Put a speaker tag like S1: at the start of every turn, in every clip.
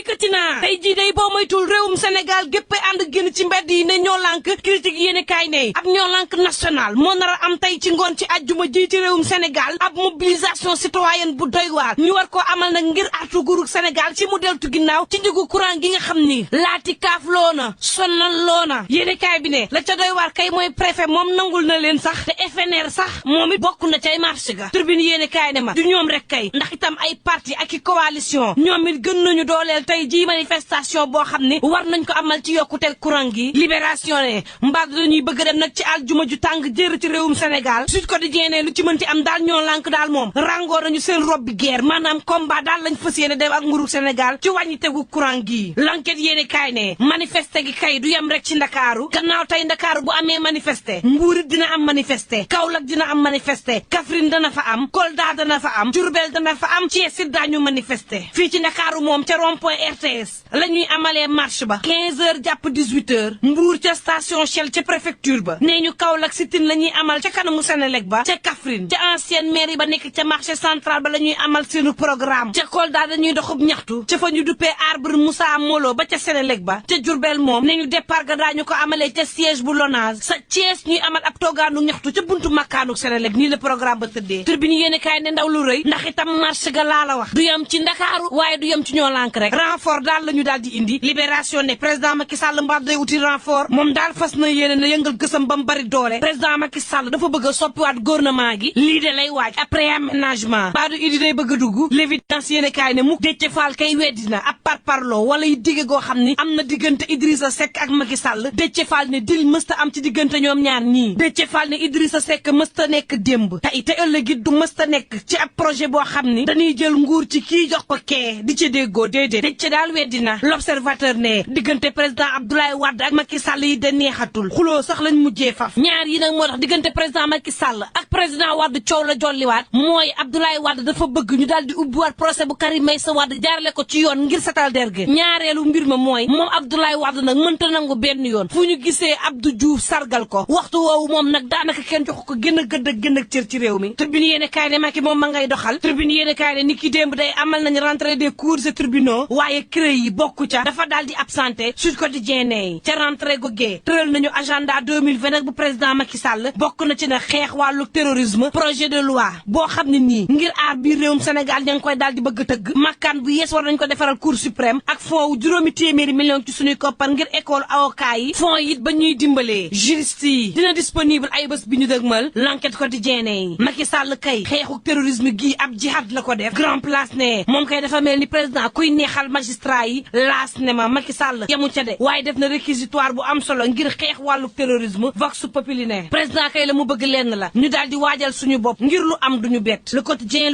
S1: dikkati naa tey jii day boo moytul réewum Sénégal gépp ànd génn ci mbedd yi ne ñoo lànk critique yéene kaay ne ab ñoo lànk national moo nar a am tey ci ngoon ci àjjuma ji ci réewum Sénégal ab mobilisation citoyenne bu doy waar ñu war koo amal nag ngir artu nguurug Sénégal ci mu deltu ginnaaw ci njëgu courant gi nga xam ni laati kaaf loona sonnal loona yéene kaay bi ne la ca doy waar kay mooy préfet moom nangul na leen sax te FNR sax moom it bokk na cay marché ga turbine yéene kaay ne ma du ñoom rek kay ndax itam ay parti ak i coalition ñoom it gën nañu dooleel tey ji manifestation boo xam ne war nañ ko amal ci yokkuteel courant gi libération ne mbaadu dañuy bëgg dem nag ci aljuma ju tàng jër ci réewum Sénégal Sud Quotidien ne lu ci mënti am daal ñoo lànk daal moom rangoo nañu seen rob bi guerre maanaam combat daal lañ fas yéene dem ak nguuru Sénégal ci wàññi tegu courant gi l'enquête yéene kaay ne manifester gi kay du yem rek ci Ndakaaru gannaaw tey Ndakaaru bu amee manifester Mbuur dina am manifester Kaolack dina am manifester Kaffrine dana fa am Kolda dana fa am Diourbel dana fa am Thiès it daañu manifester fii ci Ndakaaru moom ca rond-point RTS la ñuy amalee marche ba 15h jàpp 18h Mbuur ca station Shell ca préfecture ba nee ñu Kaolack sitin la ñuy amal ca kanamu Sénélec ba ca Kaffrine ca ancienne mairie ba nekk ca marché central ba la ñuy amal seenu programme ca Kolda dañuy doxub ñaxtu ca fa ñu duppee arbre Moussa Molo ba ca Sénélec ba ca Diourbel moom nee ñu départ ga daañu ko amalee ca siège bu Lonase sa Thiès ñuy amal ab toogaanu ñaxtu ca buntu makkaanu Sénélec nii la programme ba tëddee turbine yéene kaay ne ndaw lu rëy ndax itam marché ga laa la wax du yem ci Ndakaaru waaye du yem ci ñoo lànk rek renfort daal la ñu daal di indi libération ne président Macky Sall mbaa day wuti renfort moom daal fas na yéene na yëngal gësam ba mu bari doole président Macky Sall dafa bëgg a soppiwaat gouvernement gi lii de lay waaj après aménagement baadu idi day bëgg a dugg l'évidence yéene kaay ne mukk Déthié Fall kay weddina ab parparloo wala yi digge goo xam ni am na diggante Idrissa Seck ak Macky Sall Déthié Fall ne dil mësta am ci diggante ñoom ñaar ñii Déthié Fall ne Idrissa Seck mësta nekk démb tey te ëllëg it du mësta nekk ci ab projet boo xam ni dañuy jël nguur ci kii jox ko kee di ci déggoo déedéet Déthié daal weddina l'observateur ne diggante président Abdoulaye Wade ak Macky Sall yi de neexatul xuloo sax lañ mujjee faf ñaar yi nag moo tax diggante président Macky Sall ak président Wade coow la jolliwaat mooy Abdoulaye Wade dafa bëgg ñu daal di ubbiwaat procès bu Karim Meïssa Wade jaarale ko ci yoon ngir setal derge ñaareelu mbir ma mooy moom Abdoulaye Wade nag mënta nangu benn yoon fu ñu gisee Abdou Diouf sargal ko waxtu woowu moom nag daanaka kenn jox ko gën a gëdd ak gën a cër ci réew mi tribune yéene kaay ne Macky moom ma ngay doxal tribune yéene kaay ne ni ki démb day amal nañ rentrée des cours et tribunaux waaye CREI yi bokku ca dafa daal di absenté Sud Quotidien ne ca rentrée googee tëral nañu agenda 2020 nag bu président Macky Sall bokk na ci na xeex wàllu terrorisme projet de loi boo xam ne nii ngir aar biir réewum Sénégal ña ngi koy daal di bëgg tëgg makkaan bu yees war nañ ko defaral Cour suprême ak fonds wu juróomi téeméeri millions ci suñuy koppar ngir école avocat yi fonds yi it ba ñuy dimbalee juriste yi dina disponible ay bés bi ñu dëgmal l'enquête quotidien yi Macky Sall kay xeexu terrorisme gi ab jihad la ko def grand place ne moom kay dafa mel ni président kuy neexal magistrat yi laas ne ma Macky Sall yamu ca de waaye def na réquisitoire bu am solo ngir xeex wàllu terrorisme vox populi ne président kay la mu bëgg lenn la ñu daal di waajal suñu bopp ngir lu am duñu bett le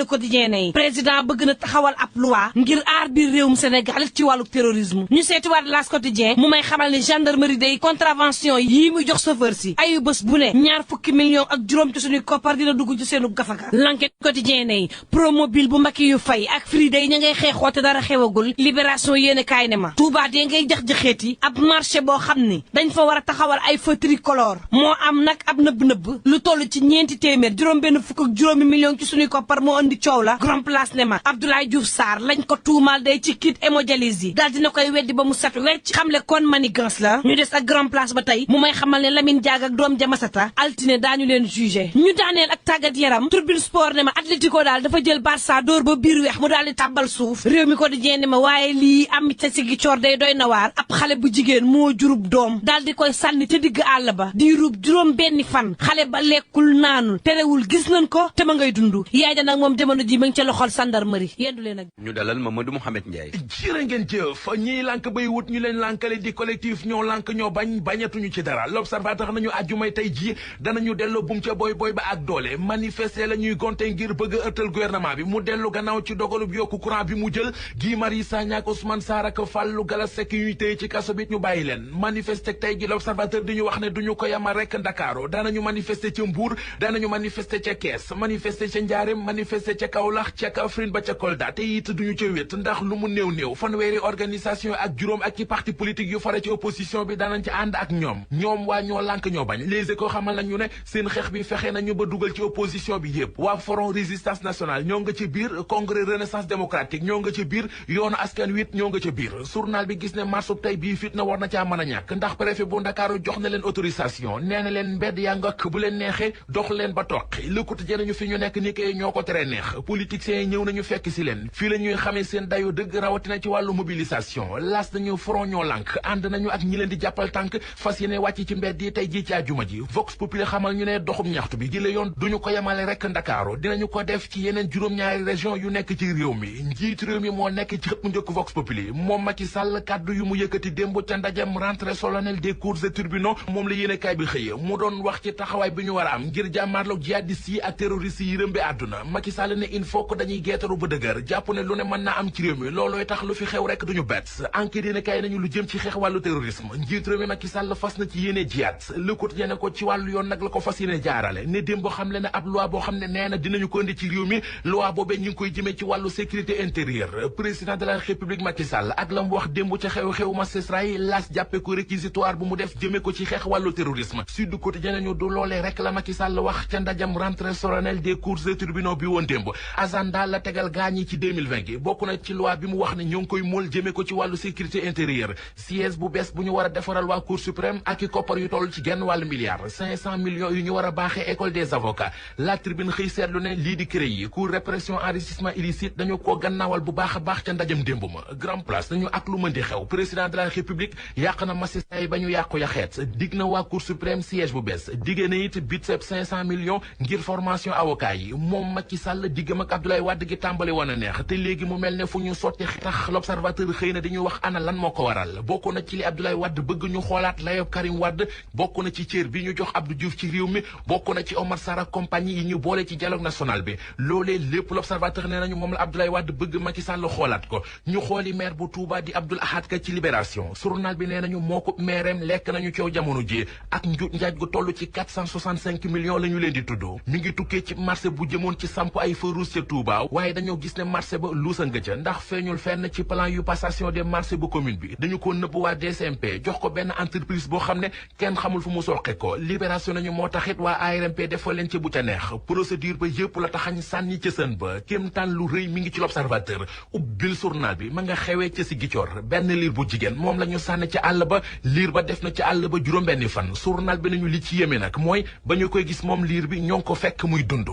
S1: quotidien yi président bëgg na taxawal ab loi ngir aar biir réewum Sénégal ci wàllu terrorisme ñu seetiwaat las quotidien mu may xamal ni gendarmerie day contravention yii muy jox chauffeur si ayu bés bu ne ñaar fukki millions ak juróom ci suñuy koppar dina dugg ci seenu gafaka l'enquête quotidien yi promobile bu Macky yu fay ak free day ña ngay xeexoote dara xewagul libération yéene kaay ne ma Touba dee ngay jax-jaxeeti ab marché boo xam ni dañ fa war a taxawal ay feu tricolore moo am nag ab nëbb-nëbb lu toll ci ñeenti téeméer juróom benn fukk ak juróomi millions ci suñuy koppar moo andi coow la grand place ne ma Abdoulaye Diouf Sarr lañ ko tuumal day ci kit hémodialyse yi daal dina koy weddi ba mu set wecc xamle kon manigance la ñu des ak grand place ba tey mu may xamal ne Lamine Diack ak doom jamasata altine daañu leen jugé ñu daaneel ak tàggat yaram Tribune Sport ne ma Atlético daal dafa jël Barça dóor ba biir weex mu daal di tàbbal suuf réew mi ko di jeene ma waaye lii am ca sigi coor day doy na waar ab xale bu jigéen moo jurub doom daal di koy sànni ca digg àll ba di rub juróom benni fan xale ba lekkul naanul terewul gis nañ ko te ma ngay dund yaay ja nag moom jamono ji ma ngi ca loxol gendarmerie yendu leen ak
S2: ñu dalal Mamadou Mouhamed Ndiaye.
S3: jërë ngeen jëf ñiy lànk bay wut ñu leen lànkale di collectif ñoo lànk ñoo bañ bañatuñu ci dara l'observateur nañu àjjumay tey ji danañu delloo bum ca boy ba ak doole manifester la ñuy gonte ngir bëgg a ëttal gouvernement bi mu dellu gannaaw ci dogalub yokku courant bi mu jël Guy Marius Sagna ak Ousmane Sarr ak Fallou Galass Seck ñuy téye ci kaso bi ñu bàyyi leen manifester tey ji l'observateur di ñu wax ne duñu ko yamal rek Ndakaaru danañu manifester ca Mbour danañu manifester ca Kees manifester ca Njaaréem manifester ca Kaolack ca Kaffrine ba ca Kolda te it duñu ca wét ndax lu mu néew fanweeri organisation ak juróom ak ci parti politique yu fare ci opposition bi danañ ci ànd ak ñoom waa ñoo lànk ñoo bañ Les Échos xamal nañu ne seen xeex bi fexe nañu ba dugal ci opposition bi yépp waa Front Résistance Nationale ñoo nga ci biir Congrès Renaissance démocratique ñoo nga ci biir yoonu askan askan wi ñoo nga ca biir journal bi gis ne marsub tey bii fitna war na caa mën a ñàkk ndax préfet bu Ndakaaru jox na leen autorisation nee na leen mbedd yaa ngak bu leen neexee dox leen ba toqi Le Quotidien nañu fi ñu nekk ni kay ñoo ko tere neex politiciens yi ñëw nañu fekk si leen fii la ñuy xamee seen dayo dëgg rawatina ci wàllu mobilisation las nañu front ñoo lànk ànd nañu ak ñi leen di jàppal tànk fas yéene wàcc ci mbedd yi tey jii ci àjjuma ji Vox Populi xamal ñu ne doxum ñaxtu bi gi la yoon duñu ko yemale rek Ndakaaru dinañu ko def ci yeneen juróom-ñaari région yu nekk ci réew mi njiit réew mi moo nekk ci xët mu njëkk Vox Populi moom Macky Sall kaddu yu mu yëkkati démb ca ndajam rentrée solennelle des cours et tribunaux moom la yéenekaay bi xëye mu doon wax ci taxawaay bi ñu war a am ngir jàmmaarloog jihadistes yi ak terroristes yi rëmbe àdduna Macky Sall ne il faut que dañuy geetaru ba dëgër jàpp ne lu ne mën naa am ci réew mi loolooy tax lu fi xew rek duñu bett enquête yéenekaay nañu lu jëm ci xeex wàllu terrorisme njiit réew mi Macky Sall fas na ci yéene jihad Le Quotidien ne ko ci wàllu yoon nag la ko fas yéene jaarale ne démb xam le ne ab loi boo xam ne nee na dinañu ko indi ci réew mi loi boobee ñu ngi koy jëmee ci wàllu sécurité intérieure président de la république Macky Sall ak la mu wax démb ca xew-xew magistrat yi laas jàppe ko réquisitoire bu mu def jëmee ko ci xeex wàllu terrorisme Sud Quotidien nañu du loolee rek la Macky Sall wax ca ndajam rentrée solennelle des cours et tribunaux bi woon démb agenda la tegal gaañi ci 2020 gi bokk na ci loi bi mu wax ne ñoo ngi koy mool jëmee ko ci wàllu sécurité intérieure siège bu bees bu ñu war a defaral waa cour suprême ak i koppar yu toll ci genn wàllu milliard 500 millions yu ñu war a baaxee école des avocats la tribune xëy seetlu ne lii di CREI yi cour répression enrichissement illicite dañu ko gannaawal bu baax a baax ca ndajam démb ma grand place nañu ak lu mën di xew président de la république yàq na magistrat yi ba ñu yàqu yaxeet dig na waa cour suprême siège bu bees diggée na it budget 500 millions ngir formation avocat yi moom Macky Sall diggam ak Abdoulaye Wade gi tàmbali woon a neex te léegi mu mel ne fu ñu sotti tax l'observateur xëy na dañuy wax ana lan moo ko waral bokk na ci li Abdoulaye Wade bëgg ñu xoolaat layob Karim Wade bokk na ci cër bi ñu jox Abdou Diouf ci réew mi bokk na ci Omar Sarr ak compagnie yi ñu boole ci dialogue national bi loolee lépp l'observateur nee nañu moom la Abdoulaye Wade bëgg Macky Sall xoolaat ko ñu xooli maire bu Touba di Abdoul Ahad Ka ci Libération journal bi nee nañu moo ko maireem lekk nañu coow jamono ji ak njuut njaaj gu toll ci 465 millions la ñu leen di tudd mi ngi tukkee ci marché bu jëmoon ci samp ay feux rouges ca Touba waaye dañoo gis ne marché ba luusa nga ca ndax feeñul fenn ci plan yu passation des marchés bu commune bi dañu ko nëbb waa DCMP jox ko benn entreprise boo xam ne kenn xamul fu mu soqe ko Libération nañu moo taxit waa ARMP defoo leen ci bu ca neex procédure ba yëpp la taxañ sànni ca sën ba kéemtaan lu rëy mi ngi ci l'Observateur ubbil journal bi ma nga xewee ca Ziguinchor benn liir bu jigéen moom la ñu sànni ca àll ba liir ba def na ca àll ba juróom-benni fan journal bi nañu li ci yéeme nag mooy ba ñu koy gis moom liir bi ñoo ngi ko fekk muy dund.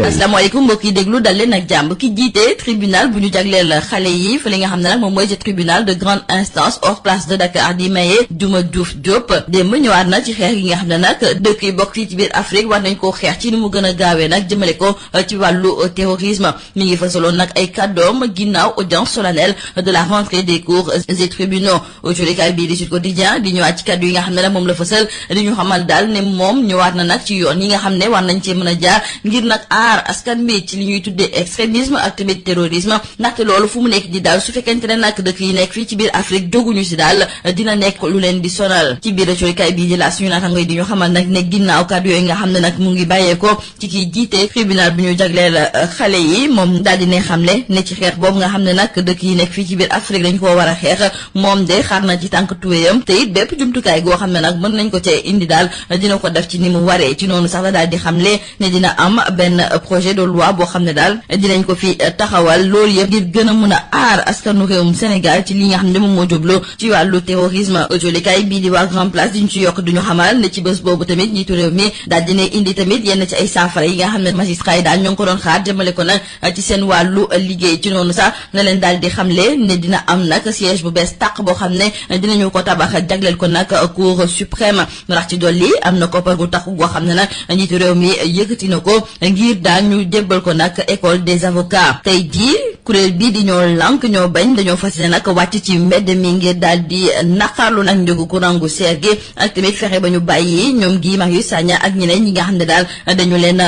S2: asalaamaaleykum mbokk yi déglu dal leen ak jàmm ki jiite tribunal bu ñu jagleel xale yi fa li nga xam ne nag moom mooy ci tribunal de grande instance hors place de Dakar di maye Diouma Diouf Diop démb ñëwaat na ci xeex yi nga xam ne nag dëkk yi bokk fii ci biir Afrique war nañ koo xeex ci ni mu gën a gaawee nag jëmale ko ci wàllu terrorisme mi ngi fasaloon nag ay kàddoom ginnaaw audience solennelle de la rentrée des cours et tribunaux jolikaay bii di Sud Quotidien di ñëwaat ci kàddu yi nga xam ne nag moom la fasal di ñu xamal daal ne moom ñëwaat na nag ci yoon yi nga xam ne war nañ cee mën a jaar ngir nag aar askan bi ci li ñuy tuddee extrémisme ak tamit terrorisme ndaxte loolu fu mu nekk di daal su fekkente ne nag dëkk yi nekk fii ci biir Afrique jóguñu si daal dina nekk lu leen di sonal ci biir jolikaay bii di la suñu naataango yi di ñu xamal nag ne ginnaaw kàddu yooyu nga xam ne nag mu ngi bàyyeekoo ci kiy jiite tribunal bi ñu jagleel xale yi moom daal di ne xamle ne ci xeex boobu nga xam ne nag dëkk yi nekk fii ci biir Afrique dañ koo war a xeex moom de xaar na ci tànk tuwéyam te it bépp jumtukaay goo xam ne nag mën nañ ko cee indi daal dina ko def ci ni mu waree ci noonu sax la daal di xamle ne dina am benn projet de loi boo xam ne daal dinañ ko fi taxawal loolu yëpp ngir gën a mën a aar askanu réewum Sénégal ci li nga xam ne moom moo jublu ci wàllu terrorisme jolikaay bii di waa Grand Place diñ ci yokk duñu xamal ne ci bés boobu tamit njiitu réew mi daal dina indi tamit yenn ci ay saafara yi nga xam ne magistrat yi daal ñoo ngi ko doon xaar jëmale ko nag ci seen wàllu liggéey ci noonu sax na leen daal di xamle ne dina am nag siège bu bees tàq boo xam ne dinañu ko tabax jagleel ko nag cour suprême ndax ci dolli am na koppar gu tax goo xam ne nag njiitu réew mi yëkkati na ko ngir daal ñu jébbal ko nag école des avocats tey jii kuréel bii di ñoo lànk ñoo bañ dañoo fas yéene nag wàcc ci mbedd mi ngir daal di naqarlu nag njëgu courant gu seer gi ak tamit fexe ba ñu bàyyi ñoom Guy Marius Sagna ak ñeneen ñi nga xam ne daal dañu leen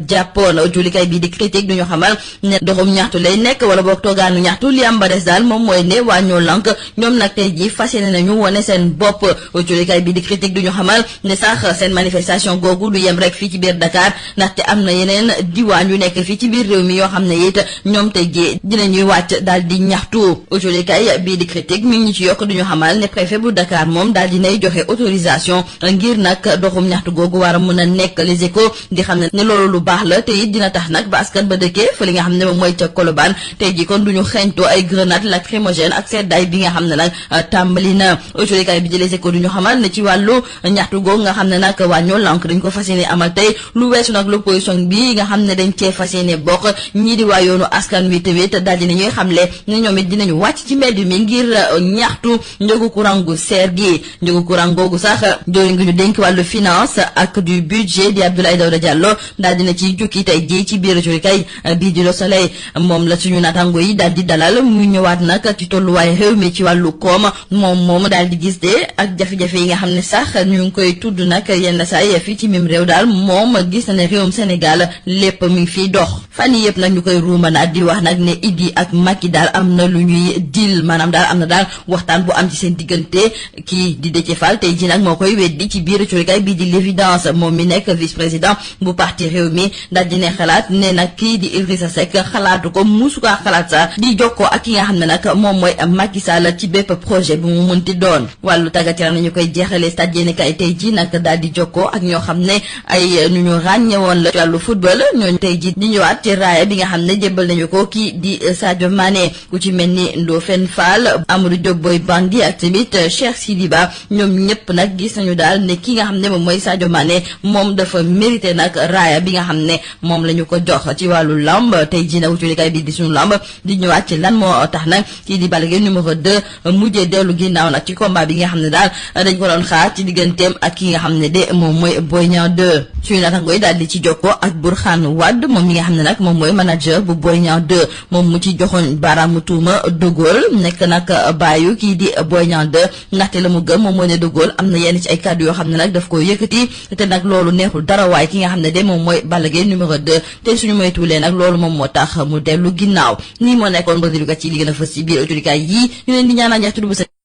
S2: jàppoon julikaay bii di critique duñu xamal ne doxum ñaxtu lay nekk wala boog toogaanu ñaxtu li am ba des daal moom mooy ne waa ñoo lànk ñoom nag tey jii fas yéene nañu wane seen bopp julikaay bii di critique duñu xamal ne sax seen manifestation googu du yem rek fii ci biir Dakar ndaxte am na yeneen yeneen diwaan yu nekk fii ci biir réew mi yoo xam ne it ñoom tey jii dinañuy wàcc daal di ñaxtu. aujourd'hui kay bii di critique mi ngi ci yokk duñu xamal ne préfet bu Dakar moom daal dinay joxe autorisation ngir nag doxum ñaxtu googu war a mën a nekk. Les Échos di xam ne loolu lu baax la te it dina tax nag ba askan ba dëkkee fa li nga xam ne moom mooy ca Colobane tey jii kon duñu xeeñtoo ay grenade lacrymogène ak seddaay bi nga xam ne nag tàmbali na. aujourd'hui kay bi di Les Échos duñu xamal ne ci wàllu ñaxtu googu nga xam ne nag waa ñoo lank dañ ko fas yéene amal tey lu weesu nag l'opposition bi nga xam ne dañ cee fas yéene bokk ñii di waa yoonu askan wi tamit daal dina ñuy xamle ne ñoom it dinañu wàcc ci mbedd mi ngir ñaxtu njëgu courant gu seer gi. njëgu courant googu sax jooy ngi ñu dénk wàllu finance ak du budget di Abdoulaye Daouda Diallo daal dina ci jukki tey jii ci biir kay bii di Le Soleil moom la suñu natango yi daal di dalal muy ñëwaat nag ci tolluwaay réew mi ci wàllu koom moom daal di gis de ak jafe-jafe yi nga xam ne sax ñu ngi koy tudd nag yenn saa yi fii ci mim réew daal moom gis na ne réewum Sénégal lépp mi ngi fiy dox fan yii yëpp nag ñu koy ruumanaat di wax nag ne Idi ak Macky daal am na lu ñuy dil maanaam daal am na daal waxtaan bu am ci seen diggante kii di Déthié Fall tey jii nag moo koy weddi ci biir kay bii di l'évidence moom mi nekk vice-président bu parti réew mi daal di ne xalaat ne nag kii di Idrissa Seck xalaatu ko musu kaa xalaat sax di jokkoo ak ki nga xam ne nag moom mooy Macky Sall ci bépp projet bu mu munti doon. wàllu tàggat yaram nañu koy jeexalee stade yéen kay tey ji nag daal di jokkoo ak ñoo xam ne ay nu ñu ràññewoon la ci wàllu football ñooñu tey ji di ñëwaat ci raaya bi nga xam ne jébbal nañu ko kii di Sadio Mané ku ci mel ni Ndofène Fall Amadou Diop Boy Bandi ak tamit Cheikh Sidi Ba ñoom ñëpp nag gis nañu daal ne ki nga xam ne moom mooy Sadio Mané moom dafa mérité nag raaya bi nga xam ne moom la ñu ko jox ci wàllu lamb tey jii nag wucculikaay bi di suñu lamb di ñëwaat ci lan moo tax nag kii di Balla Gaye numéro 2 mujjee dellu ginnaaw nag ci combat bi nga xam ne daal dañ ko doon xaar ci digganteem ak ki nga xam ne de moom mooy Boy Niang 2 suñu naataangoo daal di ci jokkoo ak Bourkhane Wade moom mi nga xam ne nag moom mooy manager bu Boy Niang 2 moom mu ci joxoon baaraamu tuuma De Gaulle nekk nag bàyyu kii di Boy Niang 2 ndaxte la mu gëm moom mooy ne De Gaulle am na yenn ci ay kàddu yoo xam ne nag daf ko yëkkati te nag loolu neexul dara waaye ki nga xam ne de moom mooy Balla Gaye numéro 2 te suñu moytuwulee nag loolu moom moo tax mu dellu ginnaaw nii moo nekkoon ba ci li gën a fës ci biir autorité yi ñu leen di ñaanal ñaxtu bu